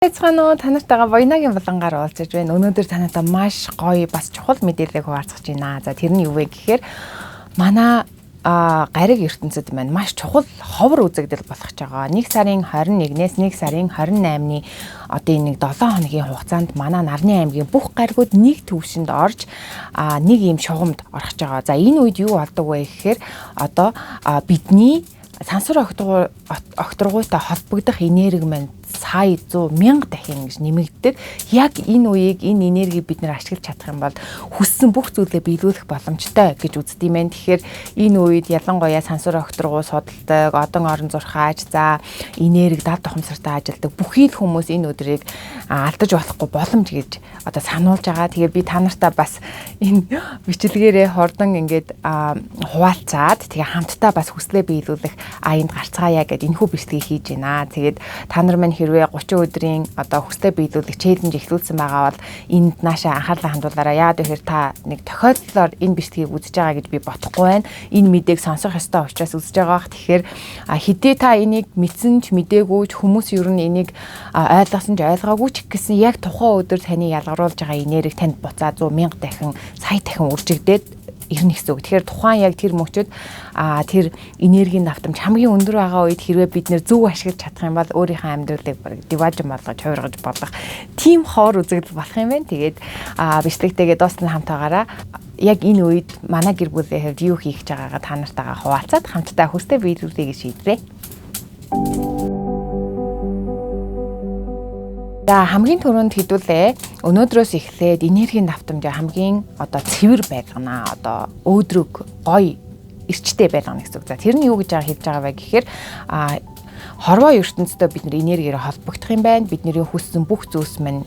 Байцгаана уу? Та нартайгаа Буянагийн булангаар уулзаж байна. Өнөөдөр та нартай маш гоё бас чухал мэдээлэл хуваалцах гэж байна. За, тэр нь юу вэ гэхээр манай гариг ертөнцид маань маш чухал ховор үзэгдэл болох гэж байгаа. 1 сарын 21-ээс 1 сарын 28-ны одоо энэ нэг 7 хоногийн хугацаанд манай Нарны аймгийн бүх гаригууд нэг төвшөнд орж нэг юм шугамд орох гэж байгаа. За, энэ үед юу болдог вэ гэхээр одоо бидний сансар огторгуйтай холбогдох энерги маань сая 100 мянга дахин ингэж нэмэгддэг. Яг энэ үеийг, энэ энергийг бид нар ашиглаж чадах юм бол хүссэн бүх зүйлээ биелүүлэх боломжтой гэж үздэг юм байна. Тэгэхээр энэ үед ялангуяа сансар огторгуй судалдаг, одон орон зурхаач, за энерги дав тухамсартай ажилладаг бүхий л хүмүүс энэ өдрийг алдаж болохгүй боломж гэж одоо сануулж байгаа. Тэгээ би та нартай бас энэ бичлэгээрээ хурдан ингээд хуваалцаад, тэгээ хамтдаа бас хүслээ биелүүлэх энд гарцгаая гэд энэхүү бичлэгийг хийж байна. Тэгээд та нар маань хэрвээ 30 өдрийн одоо хүслээ биелүүлэх challenge эхлүүлсэн байгаа бол энд наашаа анхаарлаа хандуулаарай. Яагаад гэхээр та нэг тохиолдлоор энэ бичлэгийг үзэж байгаа гэж би бодохгүй байна. Энэ мэдээг сонсох ёстой учраас үзэж байгаа бах. Тэгэхээр хэдий та энийг мэдсэн ч мдээгүй ч, хүмүүс ер нь энийг ойлгосон ч ойлгоогүй ч гэсэн яг тухайн өдөр таны ялгаруулж байгаа энерги танд буцаа 100 мянга дахин, сая дахин үржигдээд ирнэ гэсэн үг. Тэгэхээр тухайн яг тэр мөчөд тэр энергийн давтамж хамгийн өндөр байгаа үед хэрвээ бид нэр зөв ашиглаж чадах юм бол өөрийнхөө амьдралыг баг диваажин болгож хувиргаж болох тийм хоор үзэгдэл болох юм байна. Тэгээд бичлэгтэйгээ дуусна хамтаагаараа яг энэ үед манай гэр бүлийн хувьд юу хийх гэж байгаагаа та нартайгаа хуваалцаад хамтдаа хүсдээ биелүүлэе гэж шийдлээ. За, хамгийн түрүүнд хэдүүлээ өнөөдрөөс эхлээд энергийн давтамжаа хамгийн одоо цэвэр байлгана. Одоо өөдрөг гоё эрчтэй байлгана гэсэн үг. За, тэр нь юу гэж хэлж байгаа вэ гэхээр хорвоо ертөнцийн бид нар энергиээр холбогдох юм байна. Бидний хүссэн бүх зүйлс маань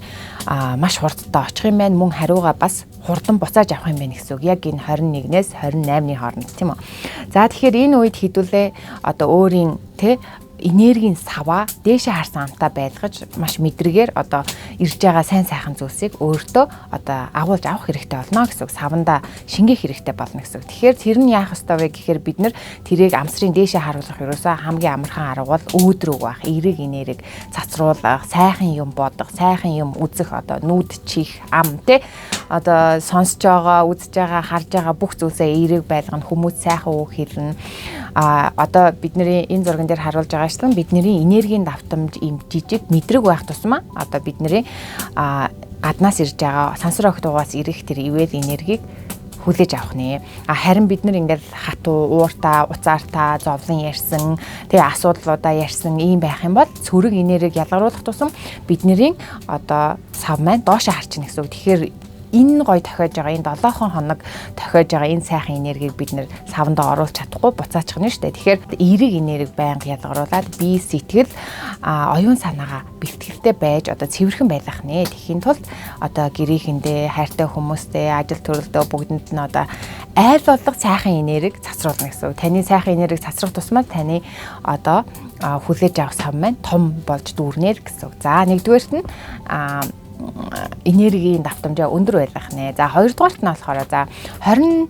маш хурдтай очих юм байна. Мөн хариугаа бас хурдан буцааж авах юм байна гэсэн үг. Яг энэ 21-ээс 28-ны хооронд, тийм үү. За, тэгэхээр энэ үед хэдүүлээ одоо өөрийн тэ энергийн саваа дээшээ харсан амтаа байлгаж маш мэдрэгээр одоо ирж байгаа сайн сайхан зүйлсийг өөртөө одоо агуулж авах хэрэгтэй болно гэсэн үг. Савандаа шингээх хэрэгтэй болно гэсэн үг. Тэгэхээр тэр нь яах ёстой вэ гэхээр бид нар тэрийг амсрын дээшээ харуулах ерөөсөө хамгийн амархан арга бол өөдрөг байх, эерэг энерги цацруулах, сайхан юм бодох, сайхан юм үзэх, одоо нүд, чих, ам тэ одоо сонсож байгаа, үзэж байгаа, харж байгаа бүх зүйлсээ эерэг байлгана, хүмүүс сайхан үг хэлнэ. Одоо бидний энэ зурган дээр харуулж байгаачлан бидний энергийн давтамж ийм жижиг мэдрэг байх тусмаа одоо бидний гаднаас ирж байгаа сансар огтугаас ирэх тэр ивэл энергийг хүлээж авах нэ. Харин бид нар ингээл хатуу, ууртаа, уцаартаа, зовлон ярьсан, тэгээ асуудлуудаа ярьсан ийм байх юм бол цөрөг энергийг ялгаруулах тусам бидний одоо сав маань доошоо харчихна гэсэн үг. Тэгэхээр энэ гоё тохиож байгаа, энэ 7 хоног тохиож байгаа энэ сайхан энергийг бид нэр савндаа оруулах чадахгүй буцаачих нь шүү дээ. Тэгэхээр эерэг энерги байнга ялгаруулад бие сэтгэл оюун санаагаа бэлтгэлтэй байж одоо цэвэрхэн байлгах нэ. Тэхийн тулд одоо гэрээхэндээ, хайртай хүмүүстэй, ажил төрөлдөө бүгдэнд нь одоо айл болох сайхан энерги цацруулна гэсэн үг. Таны сайхан энерги цацрах тусмаа таны одоо хүлээж авах сав маань том болж дүүрнэ гэсэн үг. За, нэгдүгээрт нь энергийн давтамжаа өндөр байлгах нэ. За, хоёрдугаарт нь болохоор за 20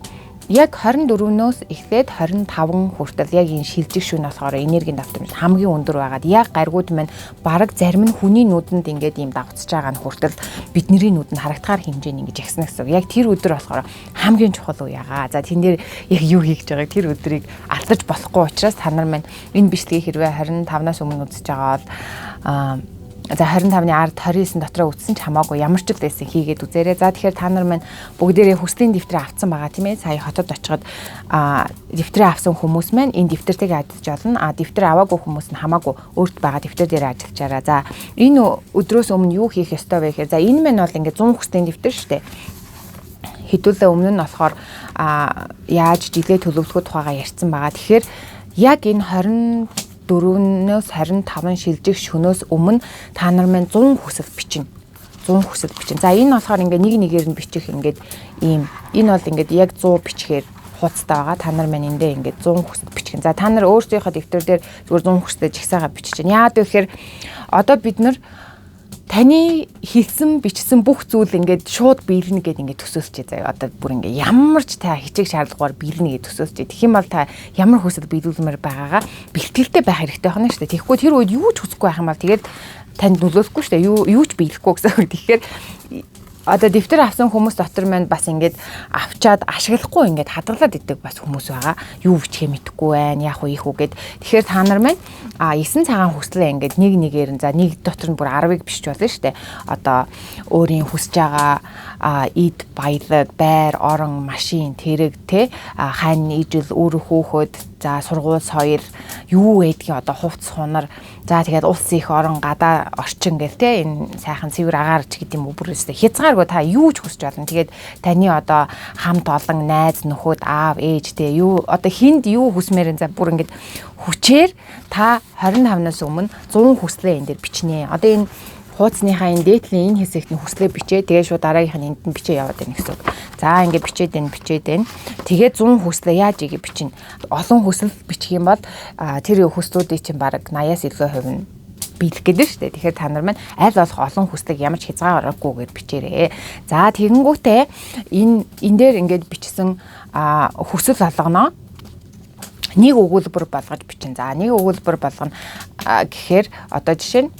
яг 24-нөөс эхлээд 25 хүртэл яг энэ шилжих шүн болохоор энергийн давтамж хамгийн өндөр байгаад яг гаргууд маань бараг зарим нь хүний нүдэнд ингээд ийм давцж байгаа нь хүртэл бидний нүдэнд харагдахаар хэмжээний ингэж ягсна гэсэн. Яг тэр өдөр болохоор хамгийн чухал үе ягаа. За, тэн дээр яг юу хийж байгааг тэр өдрийг алдаж болохгүй учраас та нар маань энэ бичлэгийг хэрвээ 25-наас өмнө үзэж байгаа бол за 25-ны ард 29 дотроо үтсэн ч хамаагүй, ямар ч л байсан хийгээд үзээрэй. За, тэгэхээр та нар маань бүгдээрээ хүслийн дэвтрээ авцсан байгаа, тийм ээ. Сая хотод очиход дэвтрээ авсан хүмүүс маань энэ дэвтэртэйг ажиллаж болно. Дэвтэр аваагүй хүмүүс нь хамаагүй өөрт байгаа дэвтэр дээр ажиллачаараа. За, энэ өдрөөс өмнө юу хийх ёстой вэ гэхээр за энэ маань бол ингээд 100 хүслийн дэвтэр шүү дээ. Хэдүүлээ өмнө нь болохоор яаж жилээ төлөвлөхөд тухайгаа ярьсан байгаа. Тэгэхээр яг энэ 24-өөс 25 шилжих шөнөөс өмнө та нар маань 100 хүсэл бичнэ. 100 хүсэл бичнэ. За, энэ болохоор ингээ нэг нэгээр нь бичих ингээд ийм энэ бол ингээд яг 100 бичгээр хуудастай байгаа. Та нар маань эндээ ингээд 100 хүсэл бичгэн. За, та нар өөрсдийнхөө дэвтэр дээр зүгээр 100 хүслээ жигсаагаа бичиж байна. Яагаад вэ гэхээр одоо бид нар таны хэлсэн бичсэн бүх зүйл ингээд шууд биелнэ гэд ингээд төсөөлчээ заяа. Одоо бүр ингээд ямар ч та хичээх шаардлагагаар биелнэ гэд төсөөлчээ. Тэгэх юм бол та ямар хүсэл биелүүлмээр байгаагаа бэлтгэлтэй байх хэрэгтэй байна шүү дээ. Тэгэхгүй тэр үед юу ч хүсэхгүй байх юм бол тэгээд танд нөлөөлөхгүй шүү дээ. Юу ч биелэхгүй гэсэн үг. Тэгэхээр одоо дэвтэр авсан хүмүүс дотор маань бас ингээд авчаад ашиглахгүй ингээд хадгалаад идэг бас хүмүүс байгаа. Юу бичихээ мэдэхгүй байна. Яах вэ их үү гэд. Тэгэхээр та нар маань 9 цагаан хүслээ ингээд нэг нэгээр нь за нэг дотор нь бүр 10-ыг бичиж болно шүү дээ. Одоо өөрийн хүсэж байгаа эд баялаг, байр, орон, машин, тэрэг те хань, ижил, үр хөөхөд, за сургууль, соёл юу байдгийг одоо хувцс хунар, за тэгээд улс их орон, гадаа орчин гэл те энэ сайхан цэвэр агаар ч гэдэг юм уу бүр өстэй хязгааргүй та юу ч хүсэж болно. Тэгээд таны одоо хамт олон найз нөхөд, аав, ээж те юу одоо хинд юу хүсмээр за бүр ингээд хүчээр та 25-наас өмнө 100 хүслээ энэ дээр бичнэ. Одоо энэ хууцныхаа энэ дээдлийн энэ хэсэгт нь хүслээ бичээ. Тэгээ шууд дараагийнх нь энд нь бичээ яваад байна гэсэн үг. За ингээд бичээд байна, бичээд байна. Тэгээ 100 хүслээ яаж игээ бичнэ. Олон хүсэл бичих юм бол тэр хүслүүдийн чинь бараг 80-аас илүү хувь нь биелэх гэдэг шүү дээ. Тэгэхээр та нар маань аль болох олон хүслийг ямар ч хязгааргүйгээр бичээрэй. За тэгэнгүүтээ энэ дээр ингээд бичсэн хүсэл болгоно нэг өгүүлбэр болгож бичин. За нэг өгүүлбэр болгоно гэхээр одоо жишээ нь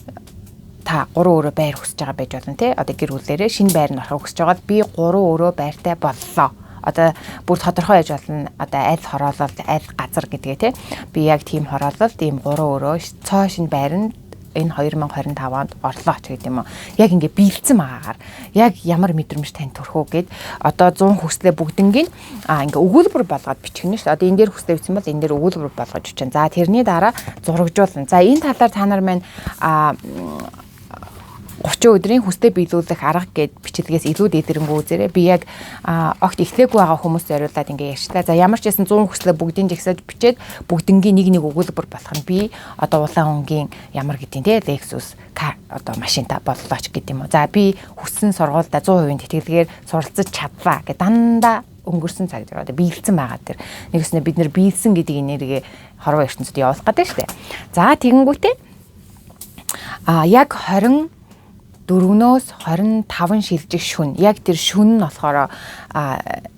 та 3 өрөө байр хүсэж байгаа байж болно тий. Одоо гэр бүлээрээ шинэ байр нь орохыг хүсэж байгаа бол би 3 өрөө байртай боллоо. Одоо бүр тодорхой байж болно. Одоо аль хороолол, аль газар гэдгээ тий. Би яг тийм хороололд ийм 3 өрөө цоо шинэ байр нь энэ 2025 онд орлоо ч гэдэг юм уу. Яг ингээ биелсэн байгаагаар яг ямар мэдрэмж тань төрөх үү гэд одоо 100 хүслээ бүгднгийн ингээ өгүүлбэр болгоод бичих нь шүү дээ. Одоо энэ дээр хүслээ бичсэн бол энэ дээр өгүүлбэр болгож бичин. За тэрний дараа зурагжуулна. За энэ талаар та нар маань 30 өдрийн хүслээ биелүүлэх арга гэд бичлэгээс илүү дэлгэрэнгүй үзээрэй. Би яг огт эхлээгүй байгаа хүмүүс зориулаад ингээ ярьчлаа. За ямар ч байсан 100 хүслээ бүгдийн жагсааж бичээд бүгднгийн нэг нэг өгүүлбэр болох нь би одоо улаан өнгийн ямар гэдгийг те Lexus одоо машинта боллоо ч гэдэг юм уу. За би хүссэн сургуульдаа 100% тэтгэлгээр суралцаж чадлаа гэ дандаа өнгөрсөн цаг дээр одоо биелсэн байгаа тэр нэгснээ бид нэр биелсэн гэдэг энерги хорвоо ертөнцид явуулах гэдэг шүү дээ. За тэгэнгүүтээ яг 24-өөс 25 шилжих шүн. Яг тэр шүн нь болохоор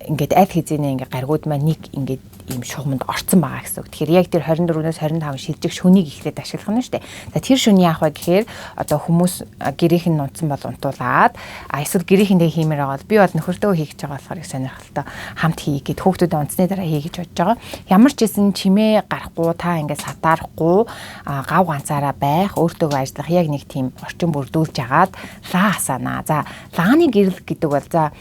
ингээд аль хэзээний ингээд гаригууд маань нэг ингээд ийм шугамд орцсон байгаа гэсэн үг. Тэгэхээр яг тэр 24-өөс 25 шилжих шүнийг эхлээд ашиглах нь шүү дээ. За тэр шүн яах вэ гэхээр одоо хүмүүс гэрийнх нь унтсан бол унтуулад эсвэл гэрийнхэндээ хиймээр байгаа бол би бол нөхөртөө хийх гэж байгаа болохоор их сонирхолтой хамт хий гэд хүүхдүүдэд унтсны дараа хий гэж бодож байгаа. Ямар ч хэсэн чимээ гарахгүй та ингээд сатаарахгүй гав ганцаараа байх, өөртөөгөө ажиллах яг нэг тийм орчин бүрдүүлж агаад лаа асаана. За лааны гэрэл гэдэг бол за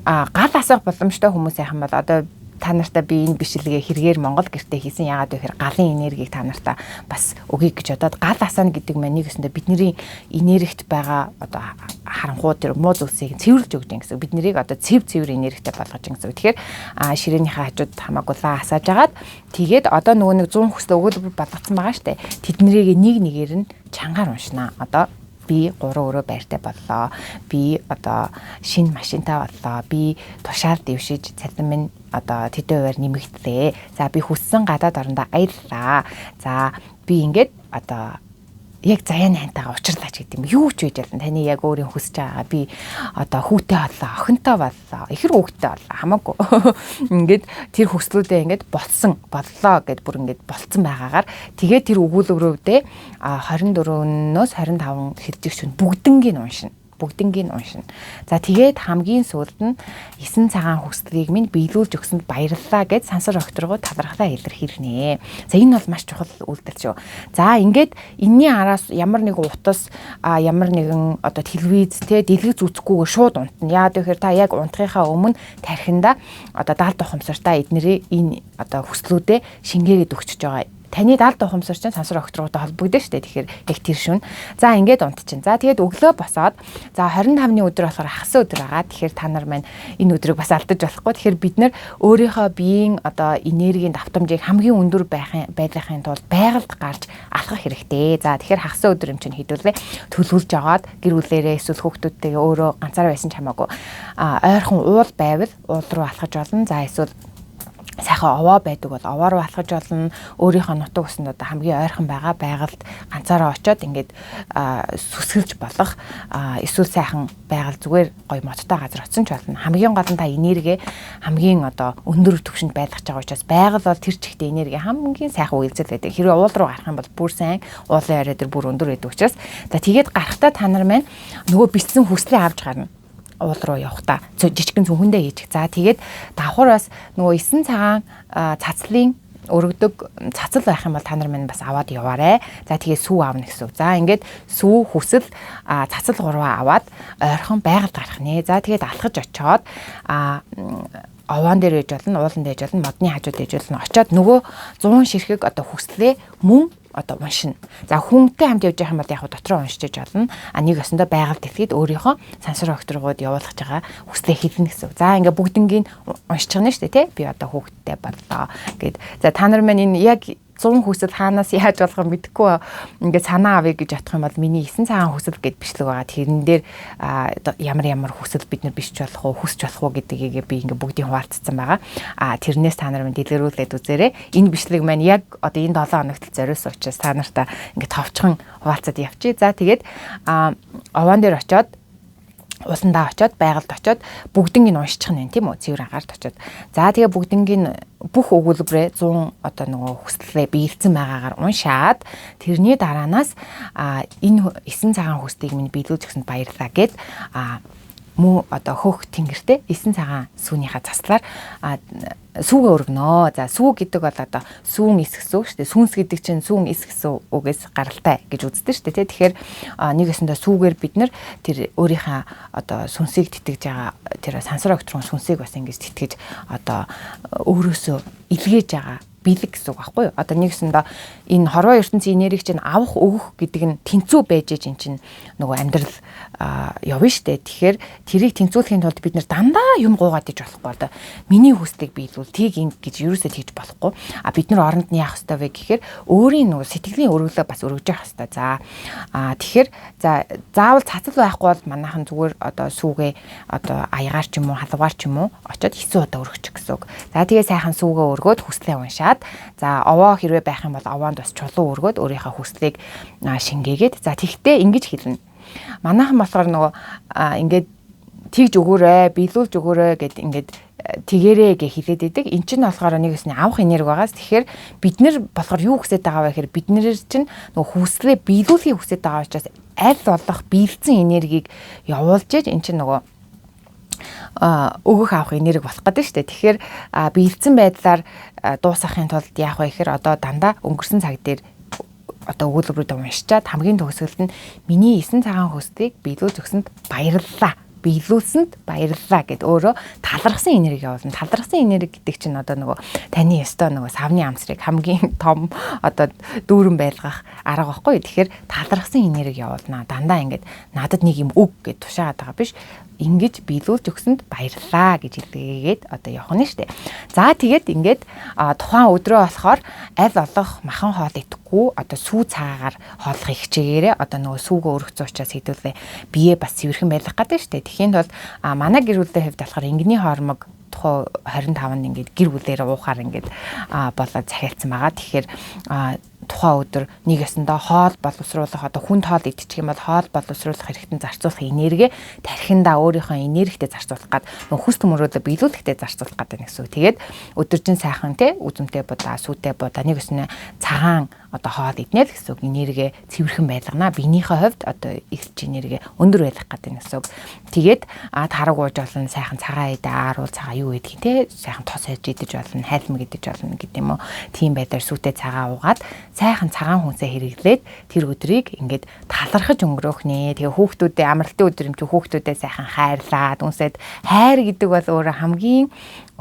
гал асах боломжтой хүмүүс яхан бол одоо та нартай би энэ бичлэгээ хэрэгээр Монгол гэртээ хийсэн. Яагаад вэ гэхээр галын энергийг та нартай бас өгье гэж бодоод гал асаана гэдэг маань нэг өсөндөө бидний энергит байгаа одоо харанхуй тэр муу зүйлсийг цэвэрлж өгч юм гэсэн. Бид нарыг одоо цэв цэвэр энергитэй болгож юм гэсэн. Тэгэхээр ширээнийхээ хажууд хамаагүй лаа асааж агаад тэгээд одоо нөгөө нэг 100 хүслээ өгүүлбэр болгоцсон байгаа штэ. Тэднэрийг нэг нэгээр нь чангаар уншина. Одоо би 3 өрөө байртай боллоо. Би одоо шинэ машинтай боллоо. Би тушаал дэвшиж цалин минь одоо тэдэн хувиар нэмэгдлээ. За би хүссэн гадаад орондоо аяллаа. За би ингээд одоо яг заяаны хантайгаа учрлаач гэдэг юм. Юу ч байж болно. Таны яг өөрийн хүсэж байгаа би одоо хүүтэй боллоо, охинтой боллоо, ихэр хүүхдтэй боллоо. Хамаагүй. Ингээд тэр хүслүүдээ ингээд болсон, боллоо гэд бүр ингээд болцсон байгаагаар тэгээд тэр өгүүлбэрүүдээ 24-өөс 25 шилжих шүн бүгднгийг уншина. Бүгднгийг уншина. За тэгээд хамгийн сүүлд нь 9 цагаан хүслийг минь биелүүлж өгсөнд баярлалаа гэд сансар окторгоо талархлаа илэрхийлнэ. За энэ бол маш чухал үйлдэл шүү. За ингээд энэний араас ямар нэгэн утас, ямар нэгэн одоо телевиз те дэлгэц үзэхгүйгээр шууд унтна. Яагаад гэхээр та яг унтахынхаа өмнө тархинда одоо даалд ухамсартаа эднэрийн энэ одоо хүслүүдээ шингээгээд өгчөж байгаа. Таны даалд ухамсар чинь сансар окторгоотой холбогдсон шүү дээ. Тэгэхээр яг тэр шүн. За ингээд унтчихин. За тэгээд өглөө босоод за 25-ны өдөр болохоор хагас өдөр байгаа. Тэгэхээр та нар маань энэ өдрийг бас алдаж болохгүй. Тэгэхээр бид нар өөрийнхөө биеийн одоо энергийн давтамжийг хамгийн өндөр байлгахын тулд байгальд гарч алхах хэрэгтэй. За тэгэхээр хагас өдөр юм чинь хэдүүлээ төлөвлөж агаад гэр бүлээрээ эсвэл хүүхдүүдтэйгээ өөрөө ганцаараа байсан ч хамаагүй ойрхон уул байвал уул руу алхаж болно. За эсвэл Сайхан овоо байдаг бол овоо руу алхаж болно. Өөрийнхөө нутаг усанд одоо хамгийн ойрхон байгаа байгальд ганцаараа очиод ингээд сүсгэлж болох, эсвэл сайхан байгаль зүгээр гоё модтой газар очсон ч болно. Хамгийн гол нь та энерги хамгийн одоо өндөр түвшинд байлгаж байгаа учраас байгаль бол тэр чигтээ энерги хамгийн сайхан үйлзэл байдаг. Хэрвээ уул руу гарах юм бол бүр сайн, уулын орой дээр бүр өндөр байдаг учраас за тэгээд гарахтаа та нар маань нөгөө бэлдсэн хүслээ авч гарна уул руу явахдаа жижигхэн цүнхэндээ хийчих. За тэгээд давхар бас нөгөө 9 цагаан цацлын өргөдөг цацал байх юм бол та нар минь бас аваад яваарэ. За тэгээд сүү аавна гэсэн үг. За ингээд сүү, хүсэл, цацал гурваа аваад ойрхон байгальд гарах нэ. За тэгээд алхаж очиод овоон дээр байж болно, уулан дээр байж болно, модны хажууд байж болно. Очиод нөгөө 100 ширхэг одоо хүслээ мөн одоо уншина. За хүнтэй хамт явж байгаа юм бол яг дотроо уншиж болно. А нэг өсөндөө байгаль дэлхийд өөрийнхөө сансар окторгууд явуулах байгаа хүслээ хэлнэ гэсэн. За ингээ бүгднгийн уншиж байгаа нь шүү дээ, тий? Би одоо хүүхэдтэй боллоо гэд. За та нар маань энэ яг 100 хүсэл хаанаас яаж болох юм мэдэхгүй ингээд санаа авъя гэж бодох юм бол миний 9 цагаан хүсэл гэд бичлэг байгаа. Тэрэн дээр ямар ямар хүсэл бид нар бичиж болох уу, хүсч болох уу гэдгийг би ингээд бүгдийг хуваалцсан байгаа. А тэрнээс та нар минь дэлгэрүүлээд үзээрэй. Энэ бичлэг маань яг одоо энэ 7 хоногт зориулсан учраас та нартай ингээд товчхон хуваалцаад явчих. За тэгээд овоон дээр очиод, ууландаа очиод, байгальд очиод бүгднийг уншчих нь тийм үү, цэвэр агарт очиод. За тэгээ бүгднийг бүх өгүүлбэрээ 100 одоо нөгөө хүслээ биелсэн байгаагаар уншаад тэрний дараанаас энэ 9 цагаан хүслийг минь биелүүлж өгсөнд баярлалаа гэд мөн одоо хөөх тэнгэртэй 9 цагаан сүүнийхээ заслаар сүүгээ өргөнөө. За сүү гэдэг бол одоо сүүн эс гэсэн үг шүү дээ. Сүнс гэдэг чинь сүүн эс гэсэн үгээс гаралтай гэж үздэг шүү дээ. Тэгэхээр нэг өсөндөө сүүгээр бид нар тэр өөрийнхөө одоо сүнсийг тэтгэж байгаа тэр сансар октрон сүнсийг бас ингэж тэтгэж одоо өөрөөсөө илгээж байгаа бэлэг гэсэн үг байхгүй юу? Одоо нэг өсөндөө энэ хорвоо ертөнцийн энергийг чинь авах өгөх гэдэг нь тэнцүү байж ин чинь нөгөө амьдрал явна штэ. Тэгэхээр тэрийг тэнцвүүлэхийн тулд бид нэр дандаа юм гуугаад иж болохгүй. Одоо миний хүслийг биелүүл, тийг ингэ гэж юусоо тэгж болохгүй. А бид нар оронд нь яах ёстой вэ гэхээр өөрийн нөгөө сэтгэлийн өргөлөө бас өргөж явах ёстой. За тэгэхээр за заавал цацал байхгүй бол манайхан зүгээр одоо сүүгээ одоо аягаар ч юм уу, халуугаар ч юм уу очиод хэсүү одоо өргөчих гэсэн үг. За тэгээ сайхан сүүгээ өргөөд хүслээ уншаад, за овоо хэрвээ байх юм бол овоонд бас чулуу өргөөд өөрийнхөө хүслийг шингээгээд, за тэгтээ ингэж хэлнэ. Манайхан болохоор нөгөө ингээд тэгж өгөөрэй, биелүүлж өгөөрэй гэд ингээд тэгэрээ гэж хэлээд идэг. Эн чинь болохоор нэг өсний авах энерги байгаас. Тэгэхээр бид нар болохоор юу хүсэж байгаа вэ гэхээр бид нар чинь нөгөө хүслээ биелүүлэхийг хүсэж байгаа учраас аль болох биелсэн энергийг явуулж ээж эн чинь нөгөө өгөх авах энерги болох гэдэг шүү дээ. Тэгэхээр биелсэн байдлаар дуусгахын тулд яах вэ гэхээр одоо дандаа өнгөрсөн цаг дээр одоо өгүүлбэрүүдээ уншичаад хамгийн төгсгөлд нь миний 9 цагаан хүслийг биелүүлж өгсөнд баярлалаа. Биелүүлсэнд баярлалаа гэд өөрөө талархсан энерги явуулна. Талархсан энерги гэдэг чинь одоо нөгөө таны ёстой нөгөө савны амсрыг хамгийн том одоо дүүрэн байлгах арга байхгүй. Тэгэхээр талархсан энерги явуулна. Дандаа ингээд надад нэг юм өг гэд тушаагаад байгаа биш. Ингэж биелүүлж өгсөнд баярлалаа гэж хэлгээгээд одоо явах нь штэ. За тэгээд ингээд тухайн өдрөө болохоор аль болох махан хоол идэхгүй одоо сүү цаагаар хооллохыг хичээгээрээ. Одоо нөгөө сүүгээ өргөцсөн учраас хэдүүлээ бие бас цэвэрхэн байлгах гэдэг штэ. Тэгэхийн тулд манай гэр бүлийн хувьд болохоор ингэний хоормог тухайн 25-нд ингээд гэр бүлээрээ уухаар ингээд болоод захиалцсан байгаа. Тэгэхээр тухайн өдөр нэг ёсондоо хоол боловсруулах одоо хүнд хоол идчих юм бол хоол боловсруулах хэрэгтэн зарцуулах энерги тархиндаа өөрийнхөө энергитэй зарцуулах гад нөх хүс төмөрөөлө биелүүлэхтэй зарцуулах гад байна гэсэн үг. Тэгээд өдөржин сайхан те үзэмтэй будаа, сүйтэй будаа нэг өснө цагаан одоо хоол иднэ л гэсэн үг. Энерги цэвэрхэн байлгана. Биенийхээ хувьд одоо илч энерги өндөр байх гэдэг нь гэсэн үг. Тэгээд тараг ууж болно, сайхан цагаан эдэ ааруул цагаан юу гэдгийг те сайхан тос хайж идэж болно, хайлмаг идэж болно гэдэг юм уу. Тийм байдлаар сүйтэй цагаан уугаад сайхан цагаан хүнсээ хэрэглээд тэр өдрийг ингээд талархаж өнгөрөөх нэ. Тэгээ хүүхдүүдээ амралтын өдөр юм чи хүүхдүүдээ сайхан хайрлаад үнсээд хайр гэдэг бол өөрөө хамгийн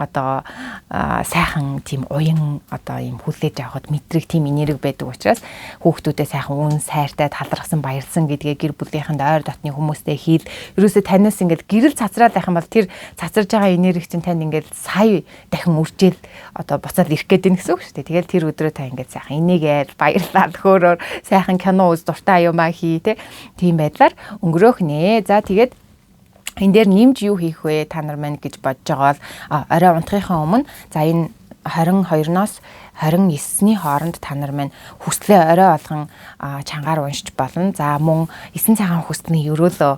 одоо сайхан тийм уян одоо юм хүлээж авахд мэдрэг тийм энерги байдаг учраас хүүхдүүдээ сайхан үн сайртай талархсан баярлсан гэдгээ гэр бүлийнхэнд ойр дотны хүмүүстэй хэл. Ерөөсөө танаас ингээд гэрэл цацраад байх юм бол тэр цацарж байгаа энерги чинь танд ингээд сая дахин үржээл одоо буцаад ирэх гээд байна гэсэн үг шүү дээ. Тэгэл тэр өдрөө та ингээд сайхан энийгээл баярлаад хөөрөөр сайхан кино үз, дуртай юмаа хий те. Тийм байдлаар өнгөрөөх нэ. За тэгээд энэ дээр нэмж юу хийх вэ та нар маань гэж бодож байгаа бол орой унтахынхаа өмнө за энэ 22-ноос 29-ний хооронд та нар маань хүслээ орой болгон чангаар уншиж болно. За мөн 9 цагаан хүслийн ерөөлөө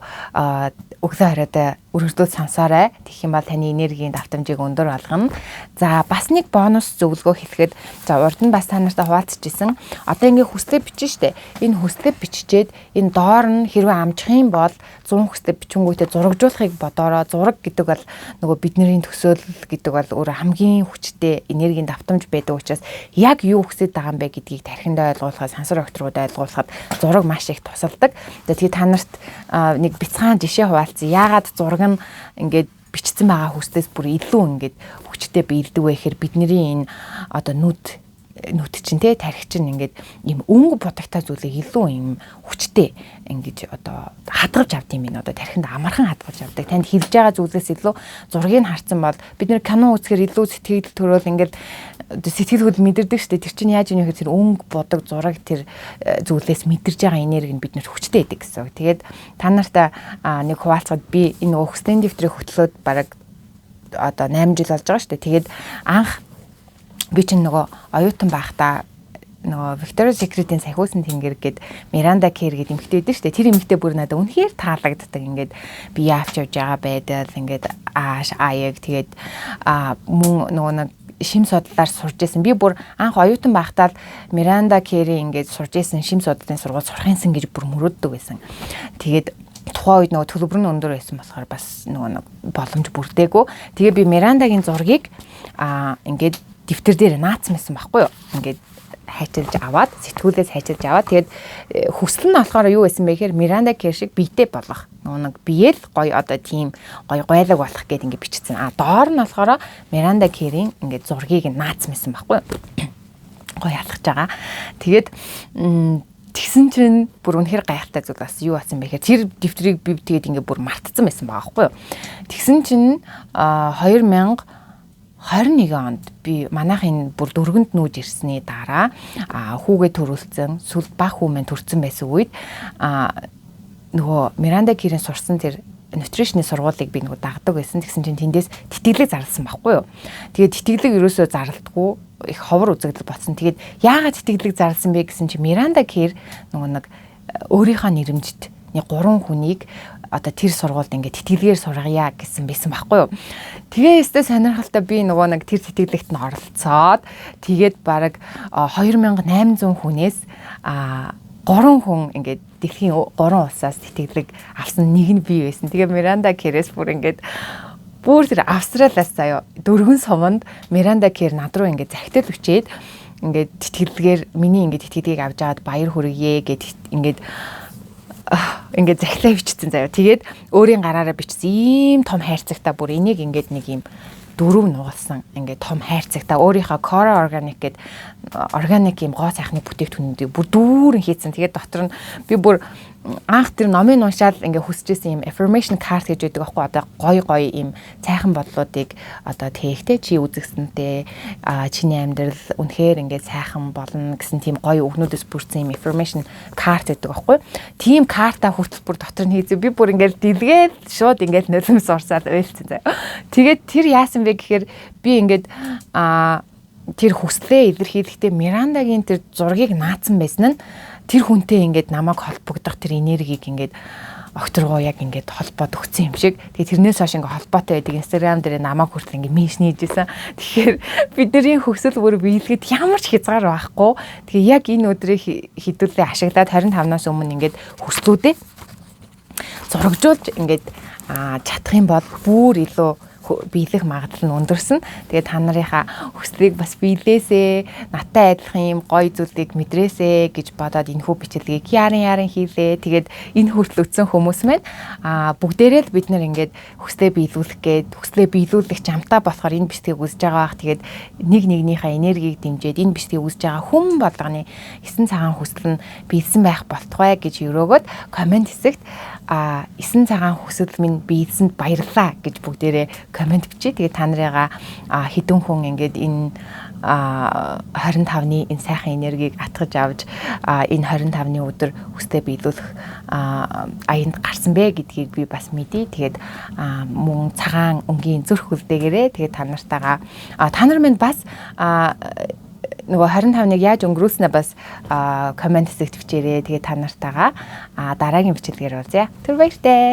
өглөө оройд өргөдөл сонсоорой. Тэгэх юм бол таны энергийн давтамжийг өндөр болгоно. За бас нэг бонус зөвлөгөө хэлэхэд, за урд нь бас та нартай хуваалцчихсан. Одоо ингээ хүслээ бичнэ штэ. Энэ хүслээ биччихэд энэ доор нь хэрвээ амжих юм бол 100 хүслээ бичингүүтээ зурагжуулахыг бодоорой. Зураг гэдэг бол нөгөө бидний төсөөлөл гэдэг бол өөрөө хамгийн хүчтэй энергийн давтамж байдаг учраас яг юу хүсэж байгаа юм бэ гэдгийг тархиндаа ойлгуулахад, сансар огтрууд ойлгуулахад зураг маш их тусалдаг. Тэгээ та нарт нэг бяцхан жишээ хуваалцъя. Яагаад зураг нь ингээд бичсэн байгаа хүслээс бүр илүү ингээд хүчтэй биелдэг вэ гэхээр бидний энэ одоо нүд чинь те тархи чинь ингээд ийм өнгө будагтай зүйлийг илүү ийм хүчтэй ингэж одоо хадгалж авд юм байна. Одоо тархинд амархан хадгалж авдаг. Танд хэлж байгаа зүйлээс илүү зургийг харсан бол бид нэр кино үзэхээр илүү сэтгэл төрөөл ингээд сэтгэл хөдлөл мэдэрдэг шүү дээ. Тэр чинь яаж юм гэхээр тэр өнгө будаг зураг тэр зүйлээс мэдэрж байгаа энерги нь биднэрт хүчтэй байдаг гэсэн үг. Тэгээд та нартай нэг хуваалцахад би энэ хүслийн дэвтрийг хөтлөөд бараг одоо 8 жил болж байгаа шүү дээ. Тэгээд анх би чинь нөгөө оюутан байхдаа нөгөө Victoria's Secret-ийн сахиусан тэнгэр гээд Miranda Kerr гэдэг эмэгтэй байдаг шүү дээ. Тэр эмэгтэй бүр надад үнэхээр таалагддаг. Ингээд би яавч явж байгаа байдал ингээд ааш аяг тэгээд мөн нөгөө нэг шим судлаар сурж исэн. Би бүр анх оюутан байхдаа л Miranda Kerr-ийн ингээд сурж исэн шим судлалын сургууль сурах юмсан гэж бүр мөрөөддөг байсан. Тэгээд тухайн үед нөгөө төлбөр нь өндөр байсан болохоор бас нөгөө нэг боломж бүрдээгүй. Тэгээ би Мирандагийн зургийг ингээд дэвтэр дээр наацсан байсан байхгүй юу? Ингээд хайчилж аваад, сэтгүүлээс хайчилж аваад тэгээд хүсэл нь болохоор юу байсан бэ гэхээр Миранда Кер шиг биетэй болох. Нөгөө нэг биеэл гоё одоо тийм гоё гойлог болох гэд ингээд бичсэн. А доор нь болохоор Миранда Керийн ингээд зургийг наацсан байсан байхгүй юу? Гоё алхаж байгаа. Тэгээд тэгсэн чинь бүр үнэхээр гайхалтай зүйл бас юу болсон бэ гэхээр тэр дэвтрийг би тэгээд ингээд бүр мартцсан байсан байгаа байхгүй юу? Тэгсэн чинь 2021 онд би манайх энэ бүр дөргөнд нүүж ирсний дараа хүүгээ төрүүлсэн, сүлд баг хүү маань төрсэн байсан үед нөгөө Миранда Керийн сурсан тэр нутришны сургуулийг би нөгөө дагдаг байсан. Тэгсэн чинь тэндээс тэтгэлэг зарласан байхгүй юу. Тэгээд тэтгэлэг ерөөсөө зарлдаггүй их ховор үзэгдэл болсон. Тэгээд яагаад тэтгэлэг зарласан бэ гэсэн чинь Миранда Кер нөгөө нэг өөрийнхөө нэрэмжит нэг 3 хүнийг одоо тэр сургуульд ингээд тэтгэлгээр сургая гэсэн байсан байхгүй юу. Тэгээ өстой сонирхолтой би нөгөө нэг тэр тэтгэлэгт нь оролцоод тэгээд бараг 2800 хүнээс 3 хүн ингээд дэлхийн 3 улсаас тэтгэлэг авсан нэг нь би байсан. Тэгээ Миранда Керээс бүр ингээд бүр тэр Австралиас заяа дөрвөн суманд Миранда Кер над руу ингээд захидал өчээд ингээд тэтгэлгээр миний ингээд тэтгэлгийг авч аваад баяр хүргье гэд ингээд ингээд захилаа бичсэн заяа. Тэгээд өөрийн гараараа бичсэн ийм том хайрцагта бүр энийг ингээд нэг ийм дөрөв нугалсан ингээд том хайрцагта өөрийнхөө Cora Organic гээд органик ийм гоо сайхны бүтээгдэхүүнүүдийг бүр дүүрэн хийцэн. Тэгээд дотор нь би бүр анх тэр номыг уншаад ингээ хүсэжсэн юм affirmation card гэж байдаг аахгүй, одоо гой гой ийм цайхан бодлуудыг одоо тэхтэй чи үзэгсэнтэй чиний амьдрал үнэхээр ингээ сайхан болно гэсэн тийм гоё үгнүүдээс бүрдсэн юм affirmation card байдаг аахгүй. Тийм карта хүртэл бүр дотор нь хийзээ би бүр ингээ дэлгээд шууд ингээ нулимс урсаад уйлцсан заяа. Тэгээд тэр яасан бэ гэхээр би ингээд тэр хүслээ илэрхийлэхдээ Мирандагийн тэр зургийг наацсан байсан нь тэр хүнтэй ингээд намайг холбогдох тэр энергийг ингээд огторгоо яг ингээд холбоод өгсөн юм шиг. Тэгээ тэрнээс хойш ингээд холбоотой байдаг Instagram дээр намайг хүртэл ингээд меншн хийжсэн. Тэгэхээр бидний хүсэл бүр биелэхэд ямар ч хязгаар байхгүй. Тэгээ яг энэ өдрийг хэдүүлээ ашиглаад 25-наас өмнө ингээд хүслүүдээ зурагжуулж ингээд чадах юм бол бүр илүү биелэх магадлал нь өндөрсөн. Тэгээ та нарынхаа хүслийг бас биелээсээ, надтай адилхан юм гоё зүйлийг мэдрээсээ гэж бодоод энэхүү бичлэгийг ярин ярин хийлээ. Тэгээд энэ хүртэл үтсэн хүмүүс маань бүгдээрээ л бид нар ингээд хүслээ биелүүлэх гээд хүслээ биелүүлэх чамтай болохоор энэ бичлэгийг үзэж байгаа бах. Тэгээд нэг нэгнийхээ энергийг дэмжиж энэ бичлэгийг үзэж байгаа хүн болгоны 9 цагаан хүсэл нь биелсэн байх болтугай гэж өрөөгөөд коммент хэсэгт 9 цагаан хүсэл минь биелсэнд баярлалаа гэж бүгдээрээ Comment бичээ. Тэгээд та нарыгаа хэдэн хүн ингээд энэ 25-ны энэ сайхан энергийг атгаж авч энэ 25-ны өдөр хүслээ биелүүлэх аянд гарсан бэ гэдгийг би бас мэдье. Тэгээд мөн цагаан өнгийн зүрх үлдээгээрэй. Тэгээд та нартайгаа, та нар минь бас нөгөө 25-ныг яаж өнгөрүүлснээ бас comment хэсэгт бичээрэй. Тэгээд та нартайгаа дараагийн бичлэгээр уулзъя. Түр баяртай.